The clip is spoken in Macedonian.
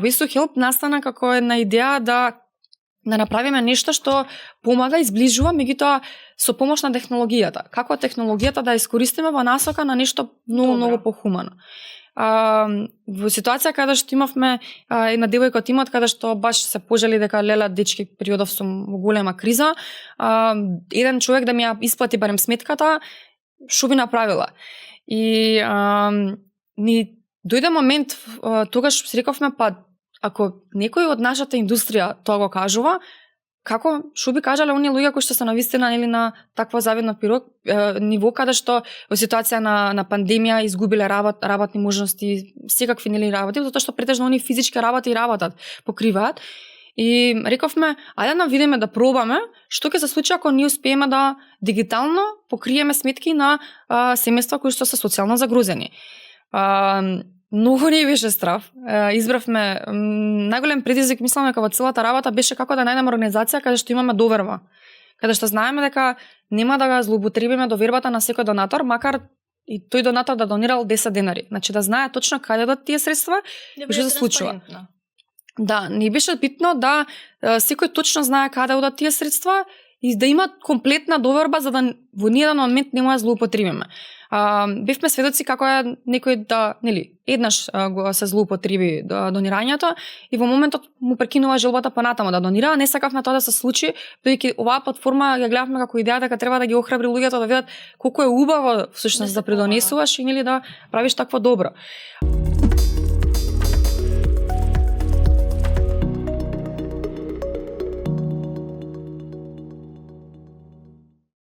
Waste to Help настана како една идеја да направиме нешто што помага и зближува, меѓутоа со помош на технологијата. Како технологијата да искористиме во насока на нешто многу похумано. Во ситуација каде што имавме една девојка од тимот каде што баш се пожали дека леле дечки периодов сум во голема криза, еден човек да ми ја исплати барем сметката, што би направила? И ни дојде момент тогаш си рековме па ако некој од нашата индустрија тоа го кажува, што би кажале оние луѓе кои што се навистина или на таква завидно ниво каде што во ситуација на пандемија изгубиле работни можности, секакви работи, затоа што претежно они физички работат, покриваат. И рековме, ајде да видиме да пробаме што ќе се случи ако ние успееме да дигитално покриеме сметки на семејства кои што се социјално загрозени. Многу не беше страв. Избравме најголем предизвик, мислам дека во целата работа беше како да најдеме организација каде што имаме доверба. Каде што знаеме дека нема да го злоупотребиме довербата на секој донатор, макар и тој донатор да донирал 10 денари. Значи да знае точно каде одат тие средства и што се случува. Да, не беше битно да секој точно знае каде одат тие средства и да има комплетна доверба за да во ниеден момент не може да злоупотребиме. Бевме сведоци како е некој да, еднаш го се злоупотреби донирањето и во моментот му прекинува желбата понатаму да донира, не сакавме тоа да се случи, бидејќи оваа платформа ја гледавме како идеја дека треба да ги охрабри луѓето да видат колку е убаво всушност да придонесуваш и да правиш такво добро.